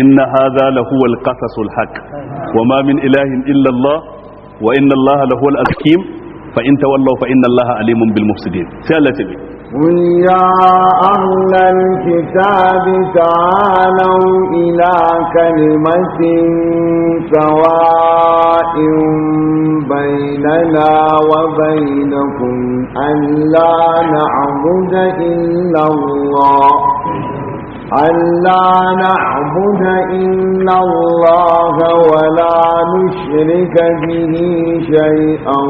Inna hadha lahuwal qasasul haqq wa ma min ilahin illa Allah wa inna Allah lahuwal hakim. Fa in tawallaw fa inna Allah alimun bil mufsidin. Sai Allah ce: قل يا أهل الكتاب تعالوا إلى كلمة سواء بيننا وبينكم ألا نعبد إلا الله ألا نعبد إلا الله ولا نشرك به شيئا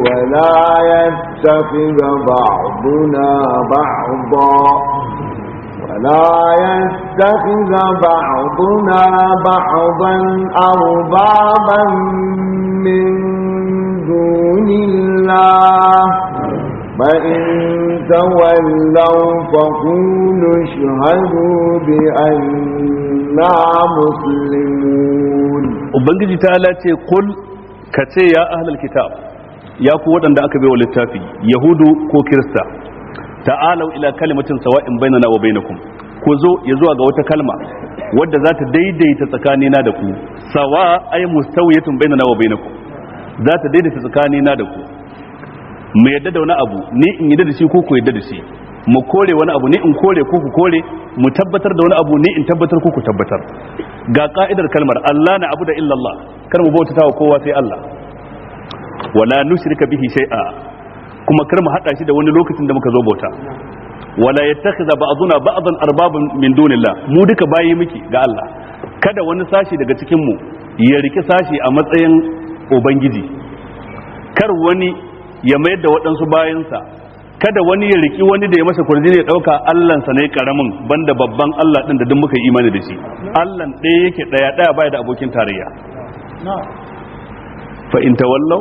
ولا يتخذ بعضنا بعضا ولا يتخذ بعضنا بعضا أربابا من دون الله، فإن تولوا فقولوا اشهدوا بأننا مسلمون. Ubangiji ta ce: kul, ka ce, ya ahlal kitab, ya ku waɗanda aka baiwa littafi, Yahudu ko Kirista, ta'alau ila kalimatin sawa'in bainana wa bainakum, ku zo ya zuwa ga wata kalma wadda za ta daidaita tsakanina da ku. Sawa ay mustawiyatun bainana wa bainakum, za ta daidaita tsakanina da ku. Mu yadda da wani abu, ni in yadda da shi ko ku yadda da shi. Mu kore wani abu, ni in kore ko ku kore. Mu tabbatar da wani abu, ni in tabbatar ko ku tabbatar. Ga ka'idar kalmar: Allah na abu da illallah, kar mu bautata wa kowa sai Allah, wala nushrika bihi shay'a, kuma kar mu hada shi da wani lokacin da muka zo bauta, wala yattakhidha ba'duna ba'dan arbaban min dunillah. Mu duka bayi muke ga Allah, kada wani sashi daga cikin mu ya riki sashi a matsayin ubangiji, kar wani ya mayar da waɗansu bayansa, kada wani ya riki wani da ya masa kurjini ya ɗauka Allansa ne karamin, banda babban Allah ɗin da duk muka yi imani da shi. Allan ɗaya yake, ɗaya ɗaya, baya da abokin tarayya. Fa in tawallaw,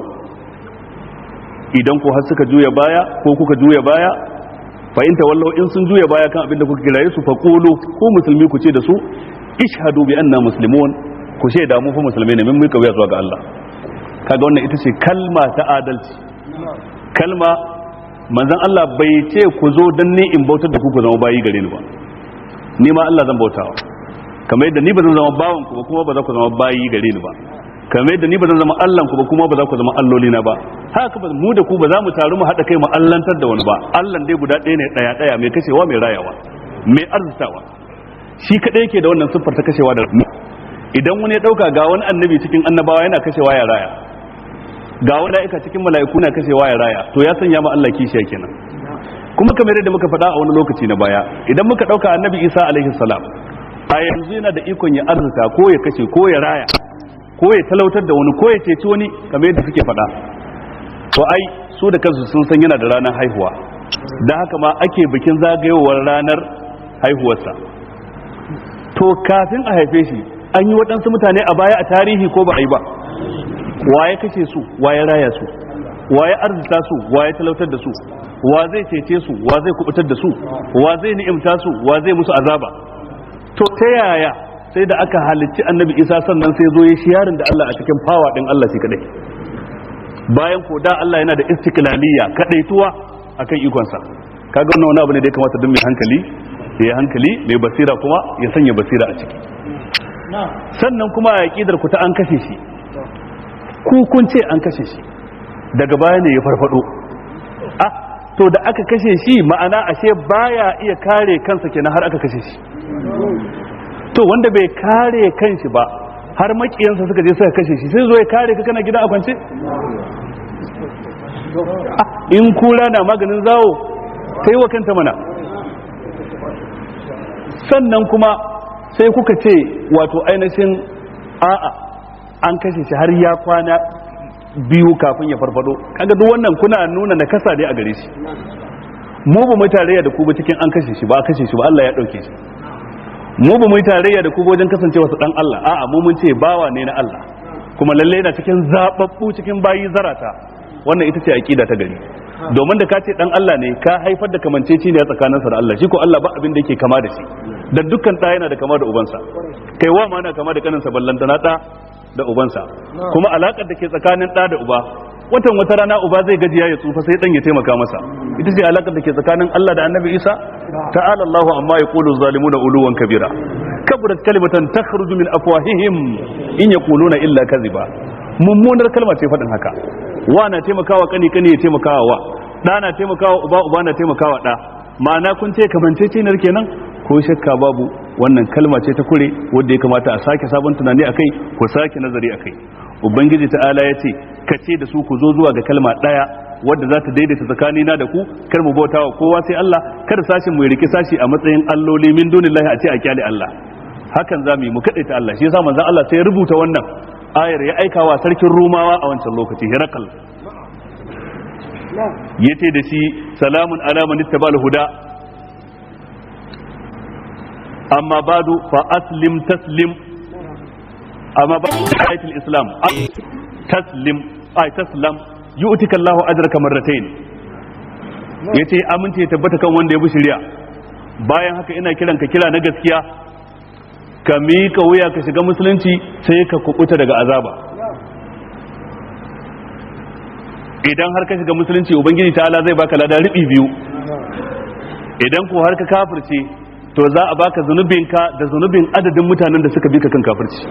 idan ko har suka juya baya ko kuka juya baya, fa in tawallaw, in sun juya baya kan abin da kuka kiraye su, fa qulu, ku musulmi ku ce da su: ishhadu bi anna muslimun, ku shaida mu fa musulmai ne, mun muka wuya zuwa ga Allah. Kaga wannan ita ce kalma ta adalci. Kalma manzon Allah bai ce ku zo dan ni in bautar da ku ku zama bayi gare ni ba. Ni ma Allah zan bautawa, kamar yadda ni ba zan zama bawan ku ba, kuma ba za ku zama bayi gare ni ba. Kamar yadda ni ba zan zama Allahn ku ba, kuma ba za ku zama alloli na ba. Haka ba mu da ku ba za mu taru mu haɗa kai mu allantar da wani ba. Allahn dai guda ɗaya ne, ɗaya ɗaya, mai kashewa, mai rayawa, mai arzitawa. Shi kaɗai yake da wannan siffar ta kashewa da. Idan wani ya ɗauka ga wani annabi cikin annabawa yana kashewa ya raya, ga wani mala'ika cikin mala'iku na kashewa ya raya, to ya sanya ma Allah kishiya kenan. Kuma kamar yadda muka faɗa a wani lokaci na baya, idan muka ɗauka Annabi Isa alaihi salam a yanzu yana da ikon ya arzuta ko ya kashe ko ya raya ko ya talautar da wani ko ya ceci wani, kamar yadda suke faɗa, to ai su da kansu sun san yana da ranar haihuwa, da haka ma ake bikin zagayowar ranar haihuwarsa. To kafin a haife shi an yi waɗansu mutane a baya a tarihi, ko ba a yi ba? Waye kashe su? Waye raya su? Waye arzuta su? Waye talautar da su? Wa zai cece su? Wa zai kubutar da su? Wa zai ni'imta su? Wa zai musu azaba? To ta yaya sai da aka halicci Annabi Isa sannan sai zo ya sharing da Allah a cikin power din Allah shi kadai, bayan ko da Allah yana da istiqlaliyya, kadaituwa akan ikonsa? Kaga wannan wani abu ne da ya kamata duk mai hankali ya yi hankali, mai basira kuma ya sanya basira a ciki. Sannan kuma a aqidar ku ta an kashe shi, ku kun ce an kashe shi, daga baya ne ya farfado. Ah, to da aka kashe shi, ma'ana ashe baya iya kare kansa kenan har aka kashe shi. To wanda bai kare kanshi ba har makiyansa suka je suka kashe shi, sai zo ya kare ka kana gida a kwance? In kura na maganin zawo, ta yi wa kanta mana. Sannan kuma sai kuka ce wato ainihin a'a, an kashe shi har ya kwana 2 kafin ya farfado. Kaga duk wannan kuna nuna nakasa ne a gare shi. Mu ba mu tarayya da ku ba cikin an kashe shi. Ba a kashe shi ba, Allah ya dauke shi. Mu ba mu tarayya da ku ba wajen kasancewa su dan Allah. A'a, mu mun ce bawa ne na Allah, kuma lalle yana cikin zababbu cikin bayi zarata. Wannan ita ce aqida ta gari, domin da ka ce dan Allah ne, ka haifar da kamanceceniya tsakaninsa da Allah. Shi ko Allah ba abin da yake kama da shi, da dukkan ɗa yana da kama da ubansa, kai wa ma na kama da kaninsa, ballantana ɗa da ubansa. Kuma alakar da ke tsakanin ɗa da uba, watan wata rana uba zai gajiya ya tsufa, sai dan ya taimaka masa. Ita ce alakar da ke tsakanin Allah da Annabi Isa. Ta'ala Allahu amma yaqulu zalimuna uluwan kabira. Kaburat kalimatan takhruju min afwahihim in yaquluna illa kadhiba. Mummunar kalma ce faɗin haka. Wa na taimakawa kani, kani ya taimakawa wa, ɗa na taimakawa uba, uba na taimakawa ɗa. Ma'ana kun ce kamanceceniyar kenan. Ko shakka babu wannan kalma ce ta kure wanda ya kamata a sake sabon tunani akai, ko sake nazari akai. Ubangiji ta'ala ya ce ka ce da su ku zo zuwa ga kalma ɗaya wadda za ta daidaita tsakanina da ku, kar mu bauta wa kowa sai Allah, kar sashin mu riki sashi a matsayin alloli min dunillahi, a ce a kyale Allah. Hakan za mu yi mu kadaita Allah. Shi yasa manzon Allah sai ya rubuta wannan ayar ya aika wa sarkin Rumawa a wancan lokaci, Herakal. Yace da shi salamun ala man ittaba'al huda, amma badu fa aslim taslim, amma ba ayatul islam taslim ay taslam yu'tika Allahu ajraka marratayn. Yace amince ya tabbata kan wanda ya bi shari'a. Bayan haka ina kiran ka kira na gaskiya, ka miƙa wuya ka shiga musulunci sai ka kubuta daga azaba. Idan har ka shiga musulunci ubangiji ta'ala zai baka lada riɓi biyu. Idan ko har ka kafirce to za a baka zunubinka da zunubin adadin mutanen da suka bi ka kan kafirci.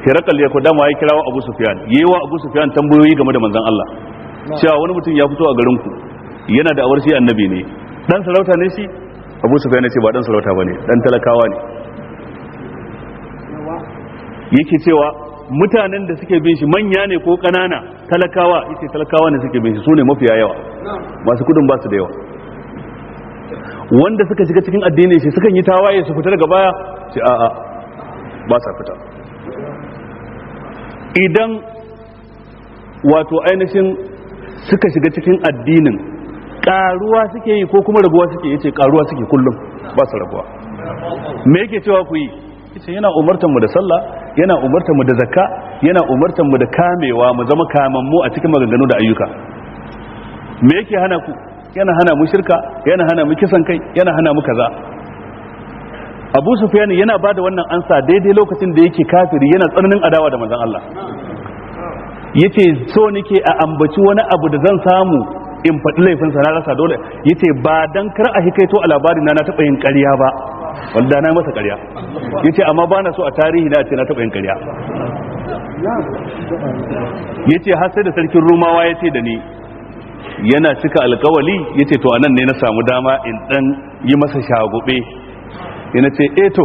Hirakal ya kodama ya kirawo Abu Sufyan, yayi wa Abu Sufyan tambayoyi game da manzon Allah, cewa wani mutum ya fito a garin ku yana da awar shi annabi ne, dan sarauta ne shi. Abu Sufyan ya ce ba dan sarauta bane, dan talakawa ne. Yake cewa mutanen da suke bin shi manya ne ko kanana? Talakawa. Yace talakawa ne suke bin shi, sune mafiya yawa, masu kudin ba su da yawa. Wanda suka shiga cikin addinin shi sukan yi tawaye su fita daga baya, ce a'a ba sa fita. Idan wato ainihin suka shiga cikin addinin karuwa suke yi ko kuma raguwa suke? Yace karuwa suke kullum, ba su raguwa. Me yake cewa ku yi? Yace yana umartar mu da sallah, yana umartar mu da zakka, yana umartar mu da kamewa, mu zama kamammu a cikin maganganu da ayyuka. Me yake hana ku? Yana hana mu shirka, yana hana mu kisan kai, yana hana mu kaza. Abu Sufyan yana bada wannan ansa daidai lokacin da yake kafiri, yana tsananin adawa da manzon Allah. Yace so nake a ambaci wani abu da zan samu in faɗi laifinsa, na rasa dole. Yace ba dan kar a hikaito a labari na na taɓa yin ƙarya ba, wanda na masa ƙarya. Yace amma bana so a tarihi na ce na taɓa yin ƙarya. Yace har sai da sarkin Rumawa yace da ni yana cika alkawali. Yace to anan ne na samu dama in dan yi masa shagube. Yana ce eh to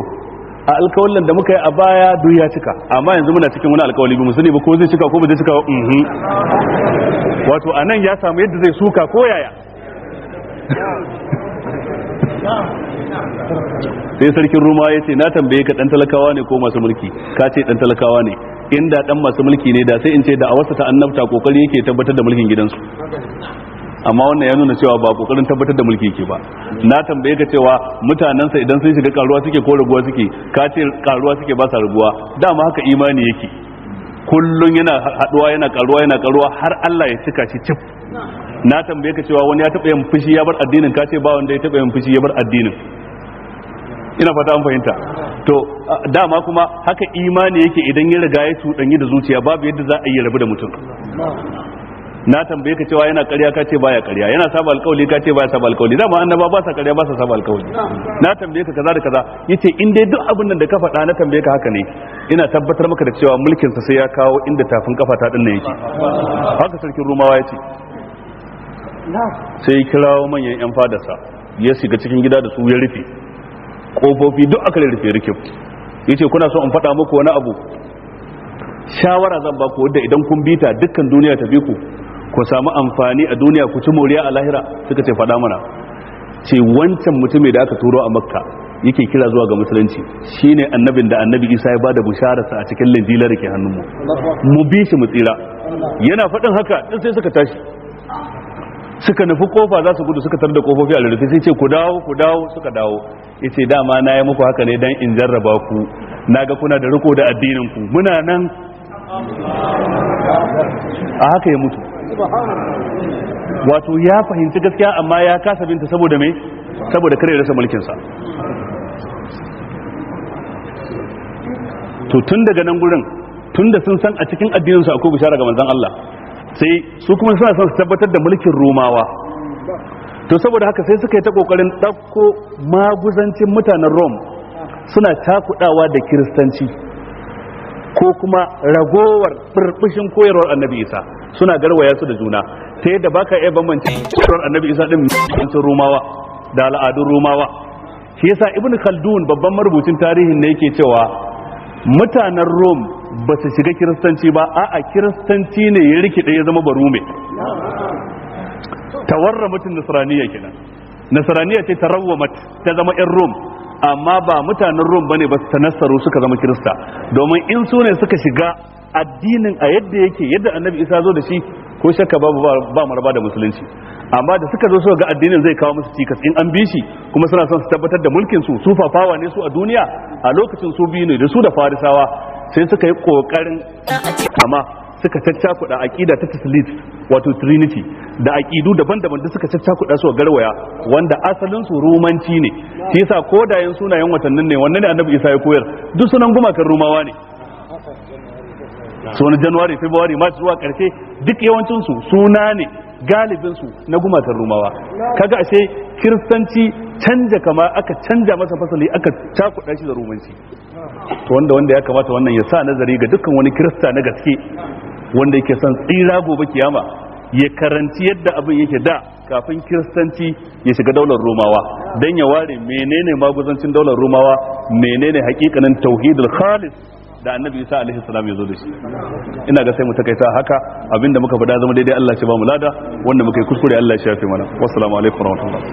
a alkawalin da muka yi a baya duk ya cika, amma yanzu muna cikin wani alkawali ba mu sani ba ko zai cika ko ba zai cika ba. Wato anan ya samu yadda zai suka ko yaya. Sai sarkin Ruma ya ce na tambaye ka dan talakawa ne ko masu mulki? Ka ce dan talakawa ne. Inda dan masu mulki ne da sai in ce da a wasa ta annabta kokari yake tabbatar da mulkin gidansu, amma wannan ya nuna cewa ba kokarin tabbatar da mulki yake ba. Na tambaye ka cewa mutanensa idan sun shiga karuwa suke ko raguwa suke? Ka ce karuwa suke ba sa raguwa. Dama haka imani yake, kullun yana haduwa, yana karuwa, yana karuwa har Allah ya cika shi cif. Na tambaye ka cewa wani ya taba yin fushi ya bar addinin? Ka ce ba wanda ya taba yin fushi ya bar addinin. Ina fata an fahimta. To dama kuma haka imani yake, idan ya riga ya cuɗanyi da zuciya babu yadda za a yi rabu da mutum. Na tambaye ka cewa yana ƙarya? Ka ce baya ƙarya. Yana saba alƙawli? Ka ce baya saba alƙawli. Dama annaba ba sa ƙarya, ba sa saba alƙawli. Na tambaye ka kaza da kaza. Yace in dai duk abin nan da ka faɗa na tambaye ka haka ne, ina tabbatar maka da cewa mulkin sa sai ya kawo inda tafin kafa ta dinnan yake. Haka sarkin Rumawa yace. Sai ya kirawo manyan yan fadarsa, ya shiga cikin gida da su, ya rufe kofofi duk aka rufe rufe. Yace kuna so in faɗa muku wani abu? Shawara zan ba ku wadda idan kun bita dukkan duniya ta bi ku, ku samu amfani a duniya, ku ci moriya a lahira. Suka ce faɗa mana. Ce wancan mutumin da aka turo a Makka yake kira zuwa ga musulunci shine annabin da annabi Isa ya bada bishararsa a cikin linjila da ke hannunmu, mu bi shi mu tsira. Yana faɗin haka din sai suka tashi suka nufi kofa za su gudu, suka tar da kofofi a rurrufe. Sai ce ku dawo, ku dawo. Suka dawo. Yace dama na yi muku haka ne dan in jarraba ku, naga kuna da riko da addinin ku, muna nan a haka ya mutu. Wato ya fahimci gaskiya amma ya kasa binta saboda me? Saboda kare rasa mulkin sa. To tun daga nan gurin, tun da sun san a cikin addinin su akwai bishara ga manzon Allah, sai su kuma suna son su tabbatar da mulkin Romawa. To saboda haka sai suka yi ta kokarin ɗauko maguzancin mutanen Rome suna cakudawa da Kiristanci ko kuma ragowar burbushin koyarwar Annabi Isa, suna garwaya su da juna ta yadda baka iya bambance koyarwar Annabi Isa din mutuncin Rumawa da al'adun Rumawa. Shi yasa Ibn Khaldun, babban marubucin tarihin ne, yake cewa mutanen Rome ba su shiga Kiristanci ba, a'a, Kiristanci ne ya rikide ya zama Barume. Tawarra mutum Nasraniya kenan, Nasraniya ce tarawwamat ta zama yan Rom, amma ba mutanen Rom bane ba su tanassaru suka zama Kirista, domin in su ne suka shiga addinin a yadda yake, yadda Annabi Isa zo da shi, ko shakka babu ba maraba da musulunci. Amma da suka zo suka ga addinin zai kawo musu cikas in an bi shi, kuma suna son su tabbatar da mulkin su, su fafawa ne su a duniya a lokacin, su biyu ne da su da Farisawa, sai suka yi kokarin amma suka caccakuɗa aƙida ta Taslit, wato Trinity, da aƙidu daban-daban da suka caccakuɗa su a garwaya, wanda asalin su Rumanci ne. Shi yasa ko da yan sunayen watannin ne wannan ne Annabi Isa ya koyar, duk sunan gumakan Rumawa ne. Sunan January, February, March zuwa karshe, duk yawancin su suna ne galibin su na gumakan Rumawa. Kaga ashe Kiristanci canja kama aka canja masa fasali, aka cakuɗa shi da Rumanci. To wanda ya kamata wannan ya sa nazari ga dukkan wani Kirista na gaske wanda yake son tsira gobe kiyama, ya karanci yadda abin yake da kafin Kiristanci ya shiga daular Romawa, don ya ware menene maguzancin daular Romawa, menene hakikanin tauhidul khalis da Annabi Isa alaihi salam ya zo da shi. Ina ga sai mu takaita haka. Abinda muka faɗa zama daidai, Allah ya ba mu lada. Wanda muka yi kuskure, Allah ya shafe mana. Wassalamu alaikum warahmatullahi.